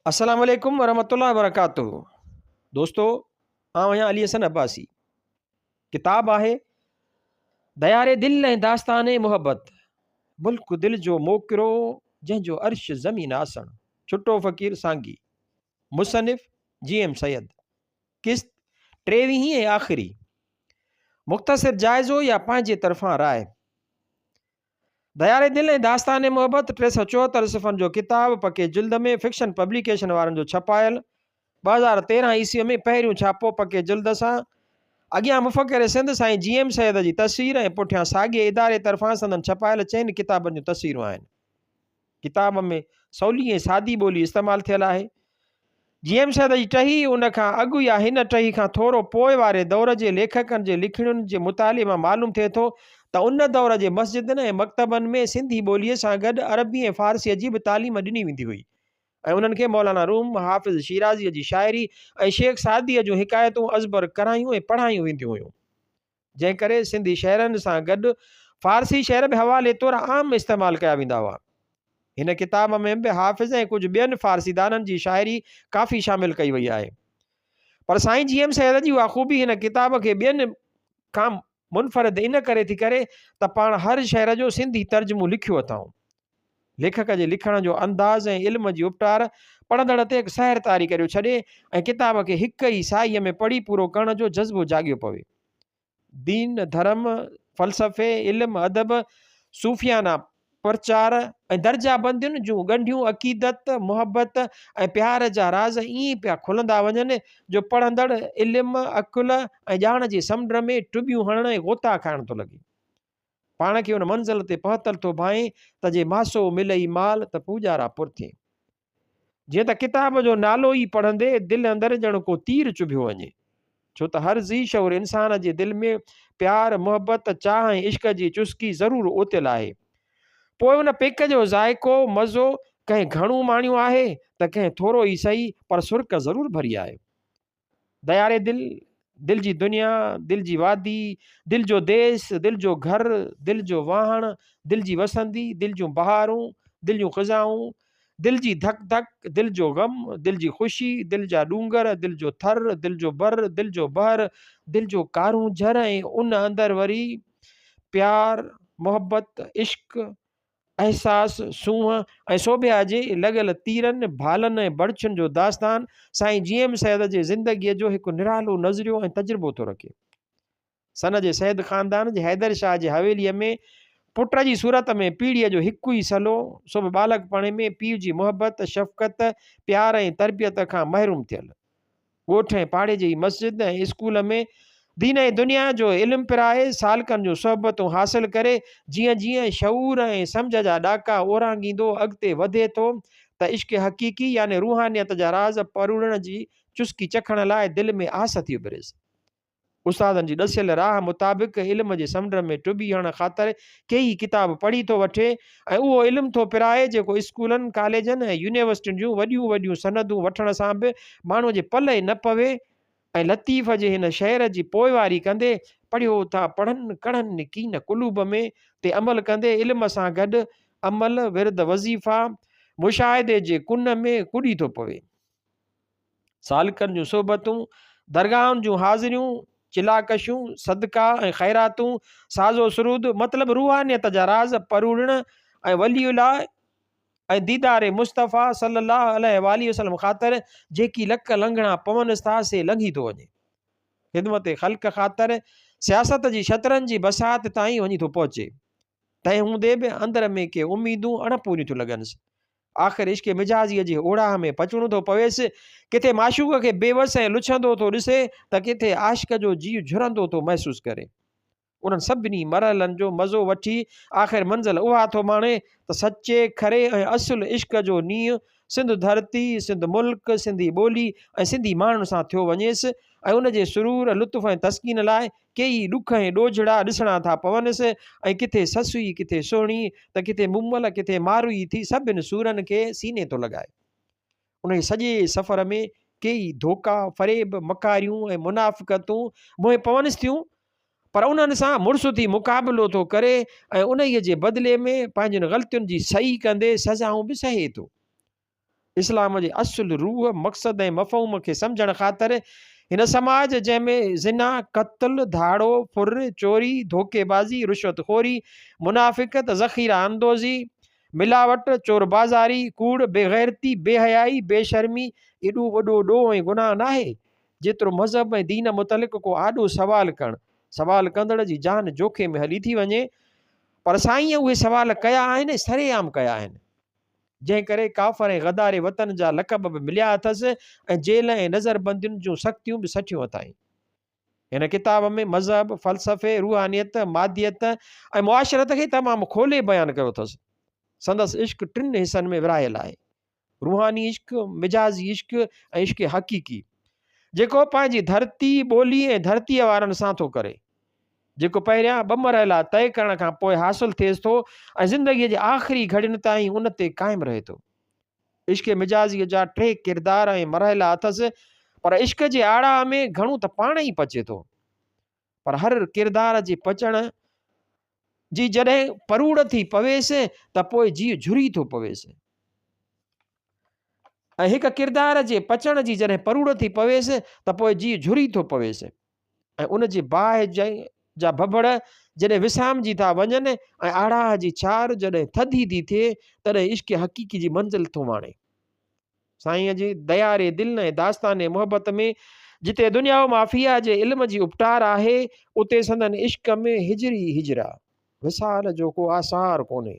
السلام عليڪم ورحمة الله وبرڪاته دوستو آئون آهيان علي حسن عباسي ڪتاب آهي ديار دل ۽ داستان محبت ملڪ دل جو موڪرو جنهن جو عرش زمين آسڻ ڇٽو فقير سانگي مصنف جي ايم سيد قسط ٽيويهين ۽ آخري مختصر جائزو يا پنهنجي طرفان راء ديار دل ۽ داستان محبت 374 صفحن جو ڪتاب پڪي جلد ۾ فڪشن پبليڪيشن وارن جو ڇپايل 2013 عيسويء ۾ پهريون ڇاپو پڪي جلد سان اڳيان مفڪر سنڌ سائين جي ايم سيد جي تصوير ۽ پٺيان ساڳئي اداري طرفان سندن ڇپايل چئن ڪتابن جون تصويرون آهن. ڪتاب ۾ سولي ۽ سادي ٻولي استعمال ٿيل آهي. جي ايم سيد جي ٽهي، ان کان اڳ يا هن ٽهي کان ٿورو پوء واري دور جي ليکڪن جي لکڻين جي مطالعي مان معلوم ٿئي ٿو ته ان دور جي مسجدن ۽ مڪتبن ۾ سنڌي ٻوليء سان گڏ عربي ۽ فارسيء جي به تعليم ڏني ويندي هئي ۽ انهن کي مولانا روم، حافظ شيرازيء جي شاعري ۽ شيخ سعديء جون حڪايتون ازبر ڪرايون ۽ پڙهايون وينديون هيون. جنهن ڪري سنڌي شعرن سان گڏ فارسي شعر به حوالي طور عام استعمال ڪيا ويندا هئا. هن ڪتاب ۾ به حافظ ۽ ڪجهه ٻين فارسيدانن جي شاعري ڪافي شامل ڪئي وئي آهي. پر سائين جي ايم سيد جي اها خوبي هن ڪتاب کي ٻين کان منفرد ان ڪري ٿي ڪري ته پاڻ هر شعر جو سنڌي ترجمو لکيو اٿائون. ليکڪ جي لکڻ جو انداز ۽ علم جي اپٽار پڙهندڙ تي هڪ سحر طاري ڪريو ڇڏي ۽ ڪتاب کي هڪ ئي ساهيء ۾ پڙهي پورو ڪرڻ جو جذبو جاڳيو پوي. دين، ڌرم، فلسفي، علم، ادب، صوفيانه پرچار ۽ درجه بندين جون ڳنڍيون عقيدت، محبت ۽ پيار جا راز ائين پيا کلندا وڃن جو پڙهندڙ علم، عقل ۽ ڄاڻ جي سمنڊ ۾ ٽٻيون هڻڻ ۽ غوطا کائڻ ٿو لڳي. پاڻ کي ان منزل تي پهتل ٿو ڀانئين ته جي ماسو ملئي مال ته پوڄارا پر ٿئين. جيئن ته ڪتاب جو نالو ئي پڙهندي دل اندر ڄڻ ڪو تير چڀيو وڃي. ڇو ته هر ذي شعور انسان جي دل ۾ پيار، محبت، چاهه ۽ عشق جي چسڪي ضرور اوتيل آهي. پوء ان پيڪ جو ذائقو، مزو، ڪنهن گهڻو ماڻيو آهي ته ڪنهن ٿورو ئي سهي پر سرڪ ضرور ڀري آهي. ديار دل، دل جي دنيا، دل جي وادي، دل جو ديس، دل جو گهر، دل جو واهڻ، دل جي وسندي، دل جون بهارون، دل جون خزائون، دل جي ڌڪ ڌڪ، دل جو غم، دل جي خوشي، دل جا ڏونگر، دل جو ٿر، دل جو بر، دل جو بحر، دل جو ڪارونجهر ۽ ان اندر وري پيار، محبت، عشق، احساس، سونهن ۽ سوڀيا جي لڳل تيرن، ڀالن ۽ بڙڇين جو داستان سائين جي ايم سيد جي زندگيء جو هڪ نرالو نظريو ۽ تجربو ٿو رکي. سن جي سيد خاندان جي حيدر شاهه جي حويليء ۾ پٽ جي صورت ۾ پيڙهيء جو هڪ ئي سلو، سو به ٻالڪپڻي ۾ پيء جي محبت، شفقت، پيار ۽ تربيت کان محروم ٿيل. ڳوٺ ۽ پاڙي جي ئي مسجد ۽ اسڪول ۾ دين ۽ دنيا جو علم پرائي، سالڪن جون صحبتون حاصل ڪري، جيئن جيئن شعور ۽ سمجهه جا ڏاڪا اورانگهيندو اڳتي وڌي ٿو ته عشق حقيقي يعني روحانيت جا راز پروڙڻ جي چسڪي چکڻ لاء دل ۾ آس ٿي اڀريس. استادن جي ڏسيل راهه مطابق علم جي سمنڊ ۾ ٽٻي هڻڻ خاطر ڪيئي ڪتاب پڙهي ٿو وٺي ۽ اهو علم ٿو پرائي جيڪو اسڪولن، ڪاليجن ۽ يونيورسٽين جون وڏيون وڏيون سندون وٺڻ سان به ماڻهوء جي پلئه نه پوي ۽ لطيف جي هن شعر جي پوئواري ڪندي پڙهيو ٿا پڙهن ڪڙهن ڪين قلوب ۾ تي عمل ڪندي علم سان گڏ عمل، ورد وظيفا، مشاهدي جي ڪن ۾ ڪڏي ٿو پوي. سالڪن جون صحبتون، درگاهن جون حاضريون، چلاڪشون، صدقا ۽ خيراتون، ساز و سرود، مطلب روحانيت جا راز پروڙڻ ۽ ولي الله ۽ ديدار مصطفيٰ صلي الله عليه واٰله وسلم خاطر جيڪي لڪ لنگهڻا پونس ٿا سي لنگهي ٿو وڃي. خدمت خلق خاطر سياست جي شطرنج جي بساط تائين وڃي ٿو پهچي. تنهن هوندي به اندر ۾ ڪي اميدون اڻپوريون ٿيون لڳنس. آخر عشق مجازيء جي اوڙاهه ۾ پچڻو ٿو پويس. ڪٿي معشوق کي بيوس ۽ لڇندو ٿو ڏسي ته ڪٿي عاشق جو جيء جهرندو ٿو محسوس ڪري. انهن سڀني مرحلن جو مزو وٺي آخر منزل اها ٿو ماڻي ته سچي، کري ۽ اصل عشق جو نينهن سنڌ ڌرتي، سنڌ ملڪ، سنڌي ٻولي ۽ سنڌي ماڻهن سان ٿيو وڃيس ۽ ان جي سرور، لطف ۽ تسڪين لاء ڪيئي ڏک ۽ ڏوجهڙا ڏسڻا ٿا پونس ۽ ڪٿي سسئي، ڪٿي سهڻي ته ڪٿي مومل، ڪٿي ماروئي ٿي سڀن سورن کي سيني ٿو لڳائي. انهيء سڄي سفر ۾ ڪيئي ڌوڪا، فريب، مڪاريون ۽ منافقتون منهن پونس ٿيون، پر انهن سان مڙس ٿي مقابلو ٿو ڪري ۽ انهيء جي بدلي ۾ پنهنجين غلطين جي سهي ڪندي سزائون به سهي ٿو. اسلام جي اصل روح، مقصد ۽ مفهوم کي سمجهڻ خاطر هن سماج جنهن ۾ زنا، قتل، ڌاڙو، ڦر، چوري، ڌوڪيبازي، رشوت خوري، منافقت، ذخيره اندوزي، ملاوٽ، چور بازاري، ڪوڙ، بيغيرتي، بي حيائي، بي شرمي ايڏو وڏو ڏوهه ۽ گناهه ناهي، جيترو مذهب ۽ دين متعلق ڪو آڏو سوال ڪرڻ، سوال ڪندڙ جي جان جوکي ۾ هلي ٿي وڃي، پر سائينء اهي سوال ڪيا آهن ۽ سرعام ڪيا آهن، جنهن ڪري ڪافر ۽ غدار وطن جا لقب به مليا اٿس ۽ جيل ۽ نظربندين جون سختيون به سٺيون اٿائين. هن ڪتاب ۾ مذهب، فلسفي، روحانيت، ماديت ۽ معاشرت کي تمام کولي بيان ڪيو اٿس. سندس عشق ٽن حصن ۾ ورهايل آهي. روحاني عشق، مجازي عشق ۽ عشق حقيقي، جيڪو پنهنجي ڌرتي، ٻولي ۽ ڌرتيء وارن سان ٿو ڪري. جيڪو پهريان ٻه مرحلا طئي ڪرڻ کان پوء حاصل ٿئيس ٿو ۽ زندگيء جي آخري گهڙين تائين ان تي قائم رهي ٿو. عشق مجازيء جا ٽي ڪردار ۽ مرحلا اٿس، پر عشق جي آڙاهه ۾ گهڻو ته پاڻ ئي پچي ٿو. پر هر ڪردار جي پچڻ جي جڏهن پروڙ ٿي پويس ته پوء جيء جهري ٿو پويس. ۽ هڪ ڪردار جي پچڻ جي جڏهن پروڙ ٿي پويس ته پوء جيء جهري ٿو پويس. ۽ ان جي باهه جا ڀڀڙ جڏهن وسامجي ٿا وڃن ۽ آڙاهه جي ڇار جڏهن ٿڌي ٿي ٿئي، تڏهن عشق حقيقي جي منزل ٿو ماڻي. سائينء جي دياري دل ۽ داستان محبت ۾ جتي دنيا و مافيه جي علم جي اپٽار آهي، اتي سندن عشق ۾ هجر ئي هجر آ. وصال جو ڪو آثار ڪونهي.